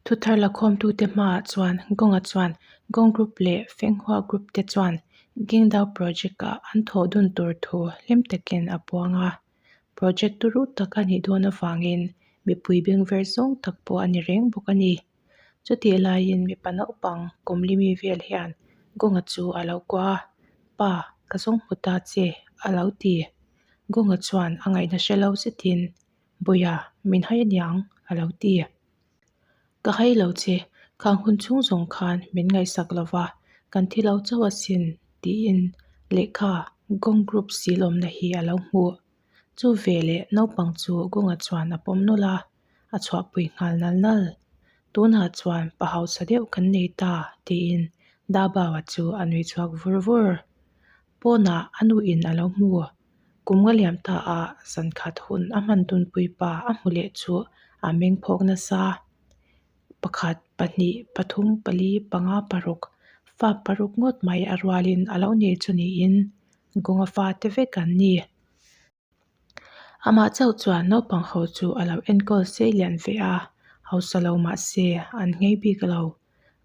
Thuthar lakhawmtute hmaah chuan Gong-a chuan Gong Group leh Fenghua Group te chuan Gingdao Project-ah an thawh dun tur thu hlim takin a puang a. Project turu tak a nih dawn avangin mipui bengver zawng tak pawh a ni reng bawk a ni. Chutih laiin mipa naupang kum limi vel hian Gong-a chu a lo kuah a, Pa, ka zawng hmu ta che, a lo ti. Gong-a chuan a ngaihna hre lo zetin, Bawia, min hai aniang, a lo ti. Ka hai lo che, khang hun chhung zawng khan min ngaihsak lo va, kan thi lo chauh asin, tiin lehkha Gong Group sil awmna hi a lo hmuh. Chu veleh naupang chu Gonga chuan a pawm nawlh a, a chhuahpui nghal nal nal. Tunah chuan pa hausa deuh kan nei ta, tiin Dabawa chu a nui chhuak vur vur. Pawnah a nuin a lo hmu. Kum nga liam ta a zankhat hun a hman tunpui pa a hmu leh chu a meng phawk nasa. Pakhat, pahnih, pathum, pali, panga, paruk, fa paruk ngawt mai a rualin a lo nei chu niin Gawnga fate vek an ni. Amah chauh chuan naupang ho chu a lo enkawl sei lian ve a, hausa lo mah se an nghei bik lo.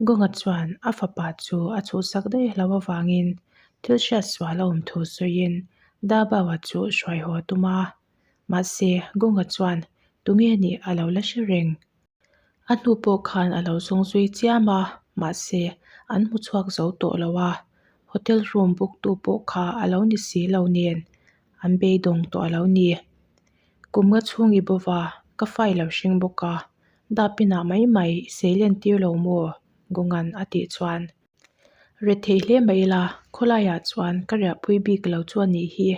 Gawnga chuan a fapa chu a chhuhsak daih lo avangin thil hriat sual a awm thu sawiin Dabawa chu hruai haw a tum a, mahse Gawnga chuan tunge nih a lo la hre reng. A hnu pawh khan a lo zawng zui chiam a, mahse an hmu chhuak zo tawh lo a, hotel room book tu pawh kha a lo ni si lo nen an beidawng tawh a lo ni. Kum nga chhung i bawva ka fa i lo hring bawk a, dapinah mai mai i sei len tir lo maw? Gungan a tih chuan Rethei hle mai ila, khawlaiah chuan ka riahpui bik lo chu a nih hi,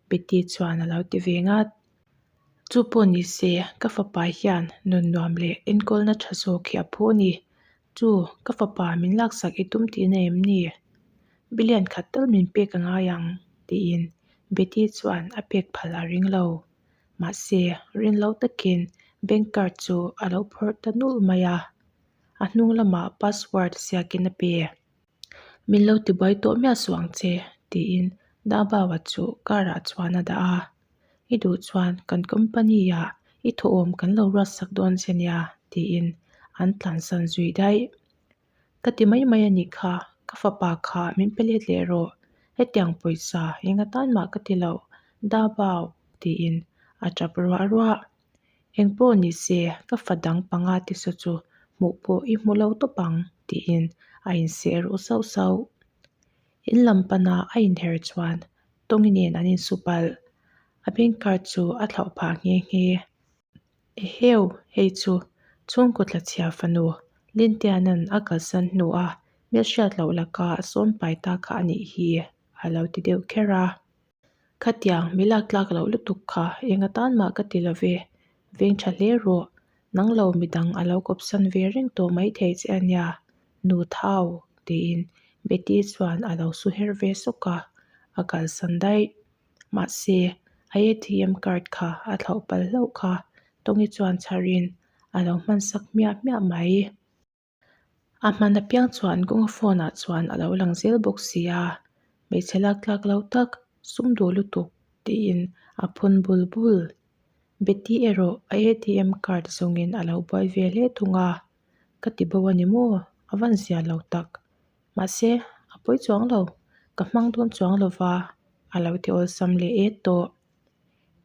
Betty chuan a lo ti ve ngat. Chu pawh ni se, ka fapa hian nun nuam leh enkawlna tha zawk hi a phu a ni. Chu, ka fapa min laksak i tum tihna em ni? Billion khat tal min pek a ngai ang, tiin Betty chuan a pek phal a ring lo. Mahse, rin lo takin bank card chu a lo phawrh ta nulh mai a, a hnung lamah password ziakin a pe. Min lo tibuai tawh miah suh ang che, tiin Dabawa chu car ah chuan a dah a. I duh chuan kan company ah i thawhawm kan lo ruatsak dawn che nia, tiin an tlansan zui daih. Ka ti mai mai a nih kha, ka fapa kha min pe let leh rawh, hetiang pawisa eng atan mah ka ti lo, Dabao, tiin a tap ruah ruah. Eng pawh ni se, ka fa dang panga te saw chu hmuh pawh i hmu lo tawp ang, tiin a inseh ruh sauh sauh. In lam pana a inher chuan Tawngi nen an insu palh. A bank card chu a thlauh phah nghe nghe. Eheu, hei chu chhungkaw tlachhia fanu Lintiana'n a kalsan hnua hmelhriat loh laka a sawm pai ta kha a nih hi, a lo ti deuh kher a. Khatiang mi lak tlak loh lutuk kha eng atan mah ka ti lo ve, veng tha hle rawh, nang lo midang a lo kawpsan ve reng tawh maithei che a nia, nu thau, tiin Betty chuan a lo su her ve sawk a, a kalsan daih. Mahse, a ATM card kha a thlauh palh hlauh kha Tawngi chuan chharin a lo hmansak hmiah hmiah mai. A hman apiang chuan kawnga phone ah chuan a lo lang zel bawk si a, hmeichhe lak tlak lo tak sum duh lutuk tiin a phun bul bul. Betty erawh a ATM card zawngin a lo buai ve hle thung a, ka ti bo a ni maw? A van zia lo tak. Mahse, a pawi chuang lo, ka hmang dawn chuang lo va, a lo ti awlsam leh et tawh.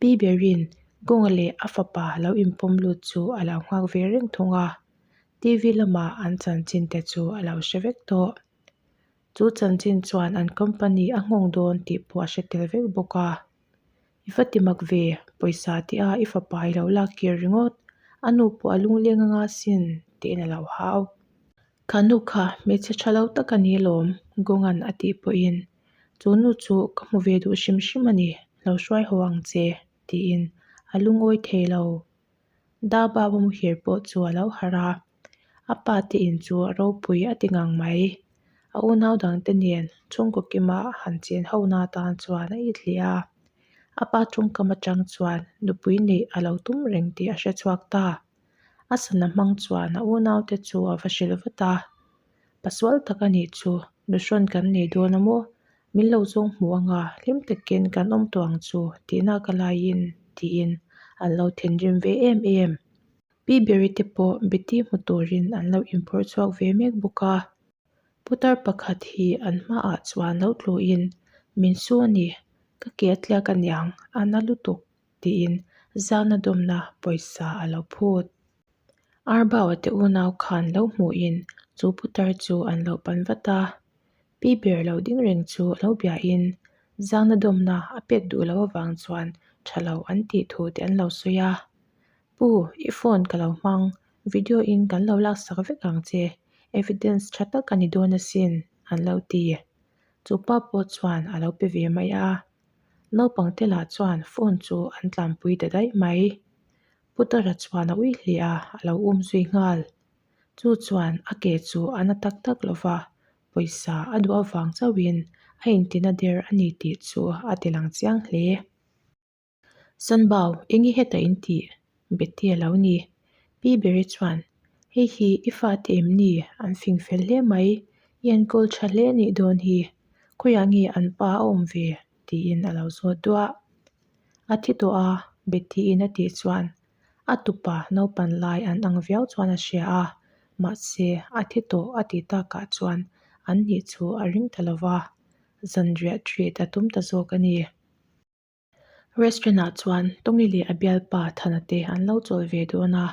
Pi Berin Kawnga leh a fapa lo inpawm lut chu a lo nghak ve reng thung a, TV lama an chanchin te chu a lo hre vek tawh. Chu chanchin chuan an company a nghawng dawn tih pawh a hre tel vek bawk a. I va ti mak ve, pawisa tih a i fapa i lo lak kir ringawt, a nu pawh a lungleng anga sin tiin a lo hau. Kha nu kha hmeichhe tha lo tak a ni lawm, Gawnga'n a tih pawhin, Chu nu chu ka hmu ve duh hrim hrim a ni, lo hruai haw ang che, tiin a lungawi thei lo. Da Baba muhir pawh chu a lo harh a, a pa te in chu a ropui a ti ngang mai. A unau dangte nen chhungkaw kima han chen ho na tan chuan a it leh a. A pa tawngkam atang chuan nupui neih a lo tum reng tih a hre chhuak ta. A sana hmang chuan a unaute chu a va hrilh vat a. Pasual tak a nih chu, nuhrawn kan nei dawn a maw? Min lo zawng hmu anga hlim takin kan awm tawh ang chu tihna ka laiin tiin an lo thinrim ve em em. Pi Beri te pawh Betty hmu turin an lo inphawrh chhuak ve mek bawk a. Putar pakhat hi an hmaah chuan lo tluin, Min su a ni, ka ke a tliak aniang, a na lutuk, tiin zana dawmna pawisa a lo phut. Arbaua te unau khan lo hmuhin chu putar chu an lo pan vat a. Pi ber lo ding reng chu lo biain zana dawmna a pek duh loh avang chuan tha lo an tih thu te an lo sawi a. Pu, i phone ka lo hmang, video in kan lo laksak vek ang che, evidence tha tak a ni dawn asin, an lo ti. Chu pa pawh chuan a lo pe ve mai a. Naupang te lah chuan phone chu an tlanpui ta daih mai. Putara chuan a ui hle a, a lo um zui nghal. Chu chuan a ke chu a na tak tak lo va, pawisa a duh avang chauhin a intina der a ni tih chu a ti lang chiang hle. Sanbau, eng i heta in tih? Betty a lo ni. Pi Beri chuan, Hei hi i fate em ni? An fing fel hle mai. I enkawl tha hle a nih dawn hi. Khawiah nge an pa a awm ve? tiin a lo zawt duah. A thi tawh a, Betty-in a tih chuan a tupa naupan lai an ang viau chuan a hria a, mahse a thi tawh a tih takah chuan an nih chu a ring ta lo va, zanriah treat a tum ta zawk a ni. Restaurant ah chuan Tawng-i leh a bialpa Thana te an lo chawl ve dawn a,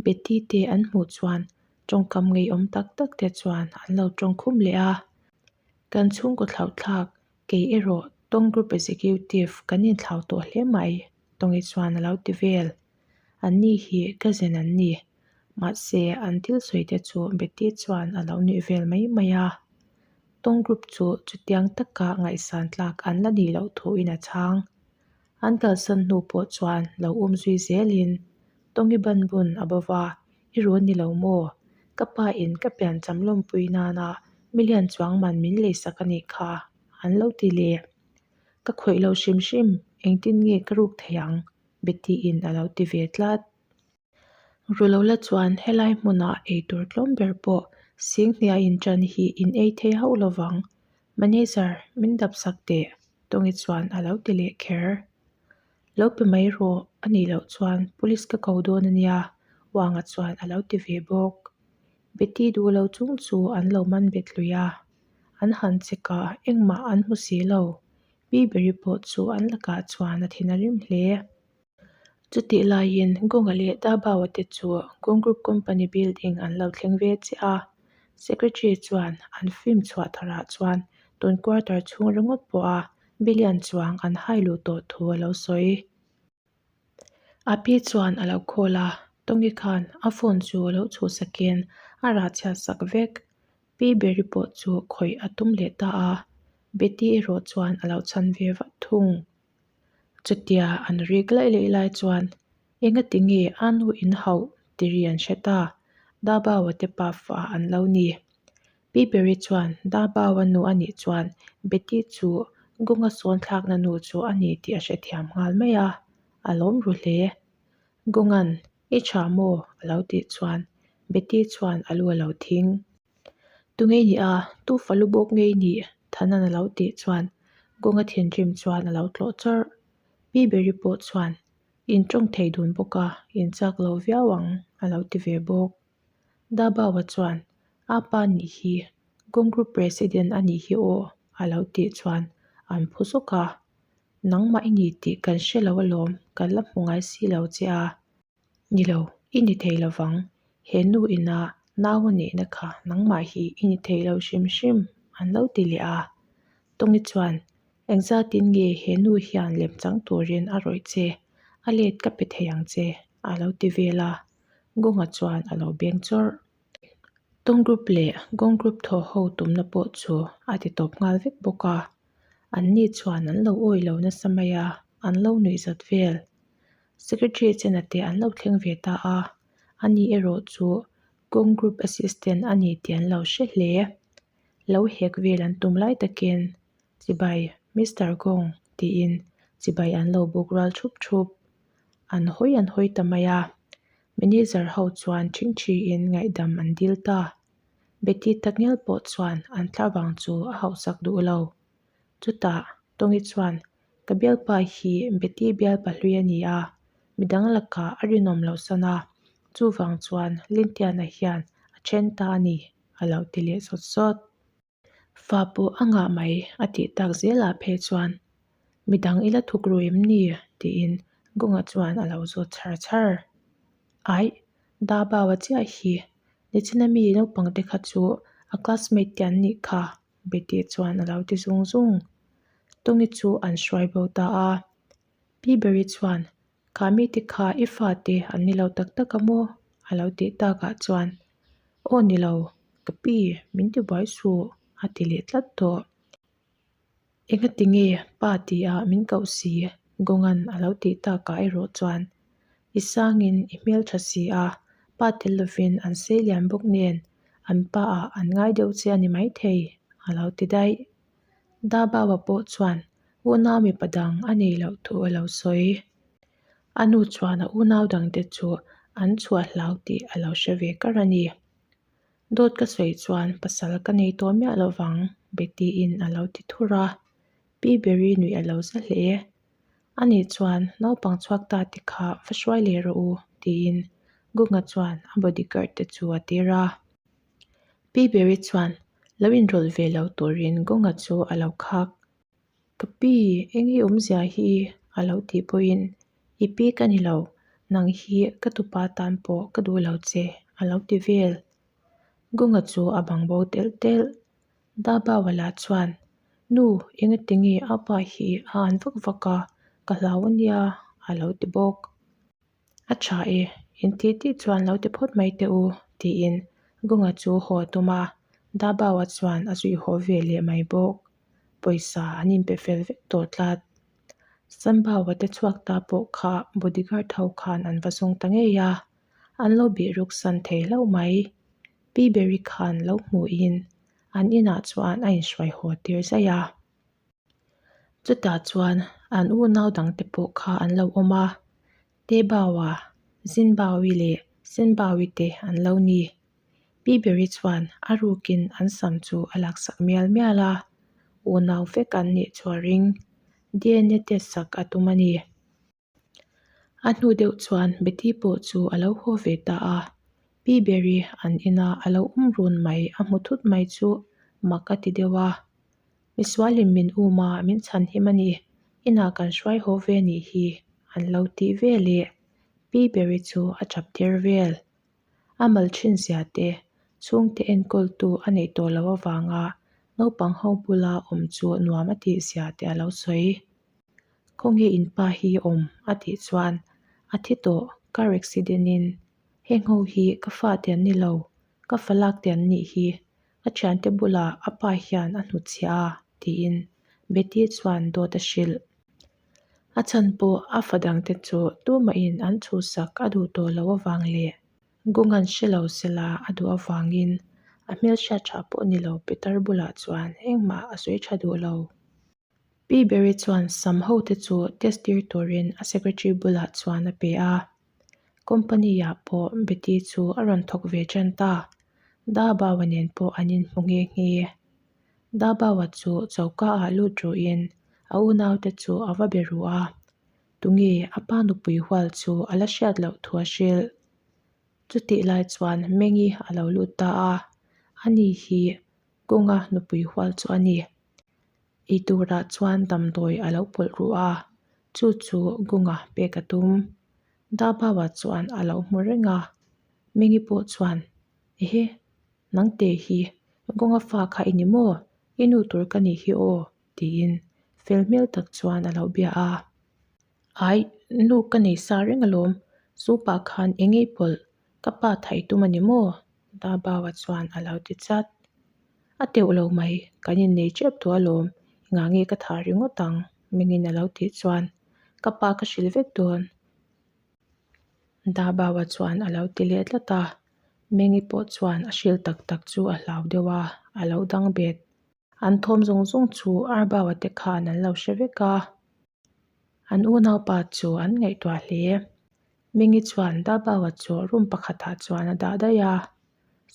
Betty te an hmuh chuan tawngkam ngeiawm tak tak te chuan an lo tawng khum leh a. Kan chhungkaw thlauhthlak kei erawh Tawng Group Executive kan inthlau tawh hle mai, Tawng-i chuan a lo ti vel. An ni hi cousin an ni. Mahse, an thil sawi te chu Betty chuan a lo nuih vel mai mai a. Tawng group chu chutiang taka ngaihsan tlak an la nih loh thuin a chhang. An kalsan hnu pawh chuan lo um zui zelin, Tawngi ban bun a bo va, i rawn ni lo maw? Ka pa in ka piancham lawmpui nana million chuang man min leisak a nih kha, an lo ti leh. Ka khawih lo hrim hrim, engtin nge ka ruk thei ang? Betty in a lo ti ve tlat. Rulola chuan helai hmunah eitur tlawm ber pawh Singhnia inṭan hi in ei thei hauh lovang. Manager, min dap sak teh, Tawngi chuan a lo ti leh kher. Lo pe mai rawh, a nih loh chuan police ka ko dawn a nia, Wanga chuan a lo ti ve bawk. Betty duh lo chung chu an lo man bet lui a, an han check a, engmah an hmu si lo. Pi Beri pawh chu an lakah chuan a thin a rim hle. Chutih laiin Gonga leh Dabawa te chu Gong Group Company building an lo thleng ve chiah a. Secretary chuan an film chhuah tharah chuan tun quarter chhung ringawt pawha billion chuang an hai luh tawh thu a lo sawi. A pi chuan a lo call a, Tongi khan a phone chu a lo chhuhsakin a rah chhiat sak vek. Pi Beri pawh chu khawih a tum leh ta a, Betty erawh chuan a lo chhan ve vat thung. Chutia an rik laih laih lai chuan engati nge a nu in hauh ti ri an hre ta, Dabawa te pafa an lo ni. Pi Beri chuan Dabawa nu a nih chuan Betty chu Gunga sawn thlakna nu chu a ni tih a hrethiam nghal mai a, a lawm ru hle. Gunga'n i tha maw? a lo tih chuan Betty chuan a lu a lo thing. Tu ngei ni a, tu falu bawk ngei ni? Thanan a lo tih chuan Kawnga thinrim chuan a lo tlawh chawrh. Pi Beri pawh chuan, In tawng thei dun bawk a, in chak lo viau ang, a lo ti ve bawk. Dabawa chuan, A pa nih hi, Gong Group President a nih hi aw, a lo tih chuan an phu zawk a. Nangmah i ni tih kan hre lo alawm, kan la hmu ngai si lo che a. Ni lo, i ni thei lo vang. He nu ina nau a neihna kha nangmah hi i ni thei lo hrim hrim, an lo ti leh a. Tawngi chuan, Engzatin nge he nu hian lemchang turin a rawih che, a let ka pe thei ang che, a lo ti vel a. Gunga chuan a lo beng chawrh. Tawng group leh Gong group thaw ho tumna pawh chu a ti tawp nghal vek bawk a. An ni chuan an lo awih lo nasa mai a, an lo nuih zat vel. Secretary chena te an lo thleng ve ta a, ani erawh chu Gong Group Assistant a ni tih an lo hre hle. Lo hek vel an tum lai takin, Chibai, Mister Gong, tiin chibai an lo buk rual thup thup. An hawi an hawi ta mai a, Manager ho chuan ṭhingṭhiin ngaihdam an dil ta. Betty takngial pawh chuan an thlavang chu a hauhsak duh lo. Chutah, Tawngi chuan, Ka bialpa hi Betty bialpa hlui a ni a, midang lakah a rinawm loh san a. Chuvang chuan Lintiana hian a then ta a ni, a lo ti leh zawt zawt. Fa pawh a ngah mai a tih tak zelah phei chuan midang i la thuk ru em ni? tiin Gunga chuan a lo zawt chhar chhar. Aih, Dabaua chiah hi nichina mi naupang te kha chu a classmate te an nih kha, Betty chuan a lo ti zung zung. Tawngi chu an hruai bo ta a. Pi Beri chuan Kha mite kha i fate an ni lo tak tak a maw? a lo tih takah chuan, Aw ni lo, ka pi, min ti buai suh, a ti leh tlat tawh. Engati nge pa tia min koh si? Gawngan a lo tih takah erawh chuan, I sangin i hmeltha si a, pa tel lovin an sei lian bawk nen an pa ah an ngai deuh che a ni maithei, a lo ti daih. Dabaua pawh chuan unau mipa dang a nei loh thu a lo sawi. A nu chuan a unau dangte chu an chhuah hlau tih a lo hre ve kar a ni. Dawt ka sawi chuan pasal ka nei tawh miah lo vang, Betty-in a lo ti thur a. Pi Berry nuih a lo za hle. Ani chuan naupang chhuak ta te kha va hruai leh rawh u, tiin Gunga chuan a bodyguard te chu a tir a. Pi Berry chuan lo inrawlh ve lo turin Gunga chu a lo khak. Ka pi, eng i awmzia hi? a lo tih pawhin, I pi ka ni lo, nang hi ka tupa tan pawh ka duh lo che, a lo ti vel. Gunga chu a bang bo telh telh. Dabawala chuan, Nu, engatinge a pa hi a an vak vak a, ka hlau a nia, a lo ti bawk. A tha e, in tih tih chuan lo ti phawt mai teh u, tiin Gunga chu haw a tum a, Dabawa chuan a zui haw ve leh mai bawk. Pawisa an inpe fel vek tawh tlat. Sambawa te chhuak ta pawh kha bodyguard ho khan an va zawng ta ngei a, an lo bih ruk san thei hlauh mai. Pi Berry khan lo hmuhin an inah chuan a inhruai haw tir zaih a. Chutah chuan an unau dangte pawh kha an lo awm a, Tebaua, Zinbawi leh Senbawi te an lo ni. Pi Berry chuan a rukin an sam chu a laksak mial mial a, unau vek an nih chu a ring. DNA test sak a tum a ni. A hnu deuh chuan Betty pawh chu a lo haw ve ta a, Pi Berry an ina a lo awm run mai a hmu thut mai chu mak a ti deuh a. Misualin min um a, min chhan him a ni, inah kan hruai haw ve nih hi an lo tih ve leh Pi Berry chu a chap tir vel. A mal thin zia te, chhungte enkawltu a neih tawh loh avanga naupang ho bula awm chu nuam a tih zia te a lo sawi. Khawnge in pa hi awm? a tih chuan a thi tawh, car accident in. Heng ho hi ka fa te an ni lo, ka fa lak te an nih hi. A thiante bulah a pa hian a hnutchhiah a, tiin Betty chuan dawt a hrilh. A chhan pawh a fa dangte chu tumahin an chhuhsak a duh tawh loh avang leh Gungan hre lo sela a duh avangin a hmelhriat tha pawh ni lo Peter bulah chuan engmah a sawi tha duh lo. Pi Berry chuan sam ho te chu test tir turin a secretary bulah chuan a pe a. Company ah pawh Betty chu a rawn thawk ve tan ta. Da Bawa nen pawh an inhmu nghe nghe. Da Bawa chu choka ah lut ruhin a unaute chu a va be ru a. Tunge a pa nupui hual chu a la hriat loh thu a hrilh. Chutih lai chuan Mengi a lo lut ta a, ani hi Kunga nupui hual chu a ni. Ei turah chuan damdawi a lo pawlh ruh a, chu chu Gunga pek a tum. Dabawa chuan a lo hmu reng a, Mingi pawh chuan, Ehe, nangte hi Gunga fa kha i ni maw? I nu tur ka nih hi aw, tiin fel hmel tak chuan a lo bia a. Aih, nu ka nei sa reng alawm, chu pah khan eng ei pawlh, ka pa thaih tum a ni maw? Dabawa chuan a lo ti chat. A teuh lo mai, kan innei tep tawh alawm, engah nge ka thah ringawt ang? Mingin a lo tih chuan ka pa ka hrilh vek dawn. Dabawa chuan a lo ti leh tlat a, Mengi pawh chuan a hrilh tak tak chu a hlau deuh a, a lo dang bet. An thawm zawng zawng chu Arbawa te khan an lo hre vek a, an unaupa chu an ngaihtuah hle. Mingi chuan Dabawa chu room pakhatah chuan a dah daih a,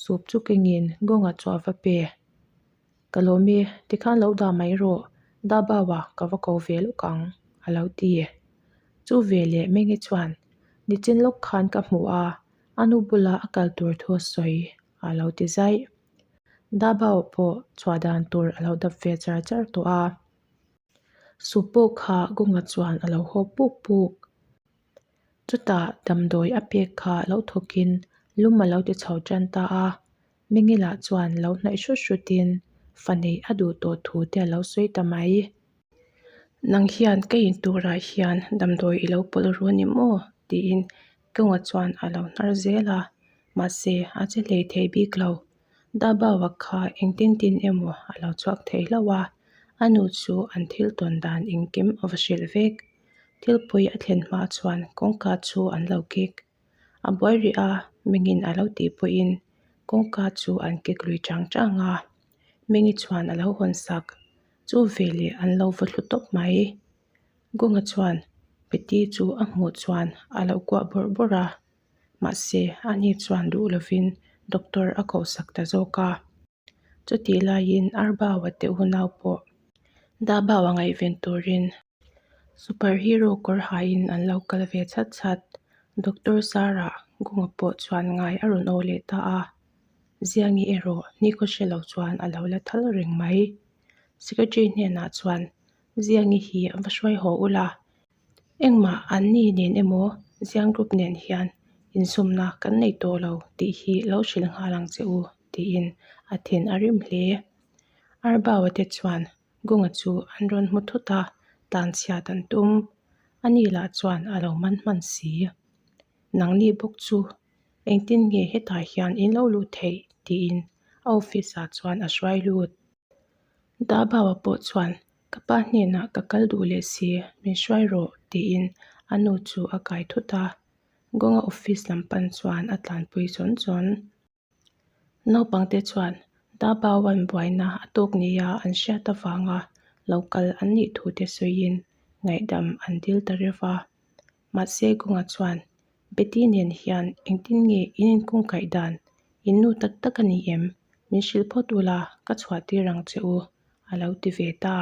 sup chu kengin Gunga chu a va pe. Ka lawm i, tikhan lo dah mai rawh, Dabawa ka va ko ve lawk ang, a lo ti. Chu veleh Mingi chuan, Nichin lawk khan ka hmu a, A nu bula a kal tur thu a sawi a lo ti zaih. Dabao pawh chhuah dan tur a lo dap ve char char tawh a. Sup pawh kha Gunga chuan a lo hawp puk puk. Chutah damdawi a pek kha lo thawkin lum a lo ti chho tan ta a. Mingila chuan lo hnaih hrut hrutin fa neih a duh tawh thu te a lo sawi ta mai. Nang hian ka in turah hian damdawi i lo pawlh ru a ni maw? tiin Kawnga chuan a lo hnar zel a, mahse a che hlei thei bik lo. Dabawa kha engtin tin emaw a lo chhuak thei hlauh a, a nu chu an thil tawn dan engkim a va hrilh vek. Thil pawi a thlen hma chuan kawngka chu an lo kik. A buai rih a, Mingin a lo tih pawhin kawngka chu an kik lui chang chang a, Mingi chuan a lo hawn sak. Chu veleh an lo va thlu tawp mai. Gunga chuan Betty chu a hmuh chuan a lo kuah bawrh bawrh a, mahse ani chuan duh lovin doctor a kohsak ta zawk a. Chutih laiin Arbawa te unau pawh Dabawa ngaihven turin Superhero kawr hain an lo kal ve chhat chhat. Doctor Sarah Gunga pawh chuan ngai a rawn aw leh ta a. Ziangi erawh nikhaw hre lo chuan a lo la thal reng mai. Secretary hnenah chuan Ziangi hi va hruai haw ula, engmah an ni nen emaw Ziang group nen hian insumna kan nei tawh lo tih hi lo hrilh nghal ang che u tiin a thin a rim hle. Arbawa te chuan Gunga chu an rawn hmu thut a, tlanchhiat an tum. Ani lah chuan a lo man hman si. Nangni bawk chu engtin nge hetah hian in lo luh theih tiin a office ah chuan a hruai lut. Dabawa pawh chuan ka pa hnenah ka kal duh leh si, min hruai rawh tiin a nu chu a kai thut a. Gunga office lam pan chuan a tlanpui chawn chawn. Naupangte chuan Dabawan buaina a tawk nia an hriat avanga lo kal an nih thu te sawiin ngaihdam an dil ta reuh va. Mahse Gunga chuan Betty nen hian engtin nge in inkungkaih dan? In nu tak tak a ni em? Min hrilh phawt ula, ka chhuah tir ang che u, a lo ti ve ta.